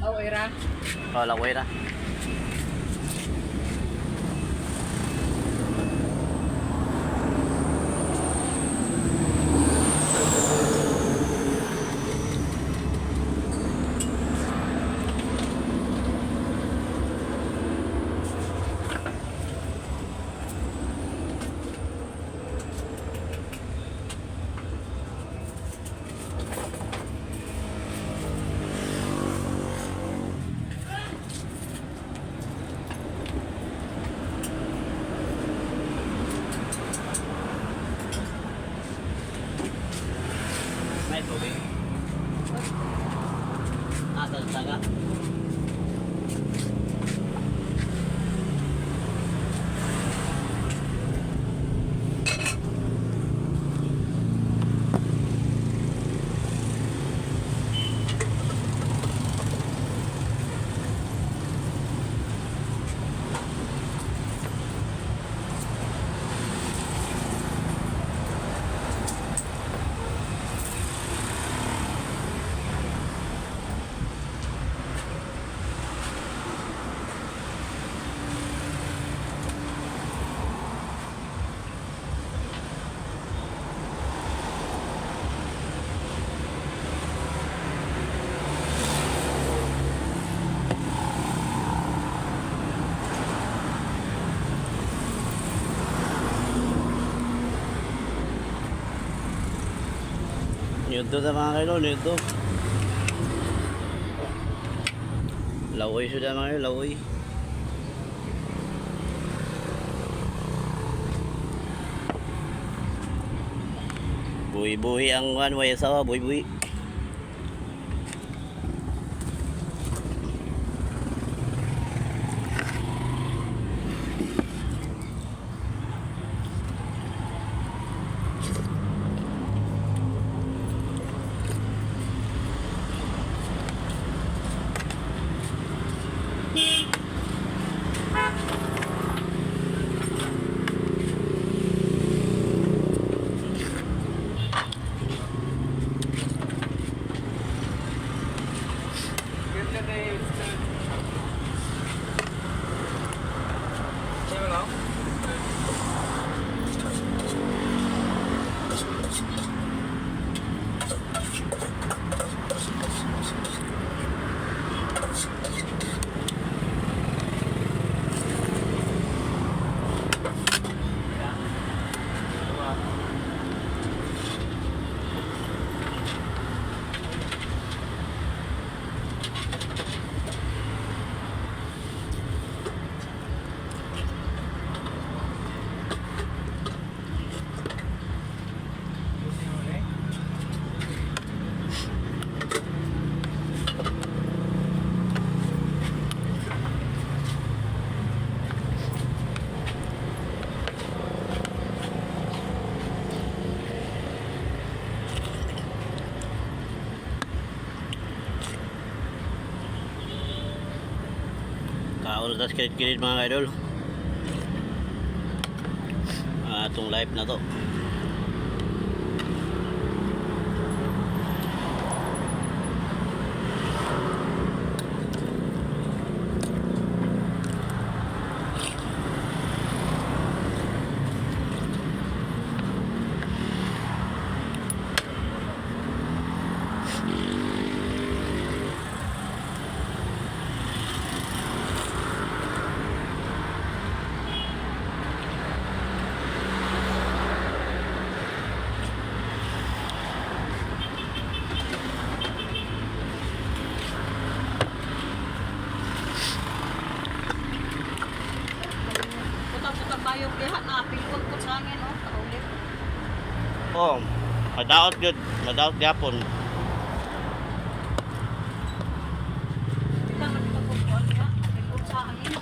Oh, era. Oh, laway na. May tubig. Ah, talaga. Nito sa mga kailo, nito. Lawoy sudah mga kailo, lawoy. Buhi-buhi ang one way asawa, buhi-buhi. Kaon tas kilit-kilit mga idol. Ah, itong live na to. Putang-putang tayo diha na pilkot ko sa hangin oh, kaulit. Oh, madaot yun. Madaot gyapon. Kita man ito kung kuan diha, pilkot sa hangin.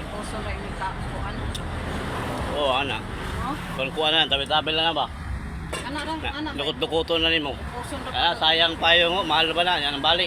Kay puso na yung kuan. Oo, ana. No? Kung kuha na, tabi-tabi lang na ba? Ana ra, Na, ana. lukot-lukoton na nimo. Puso ra. Ah, sayang payo mo, mahal ba na? Yan ang bali.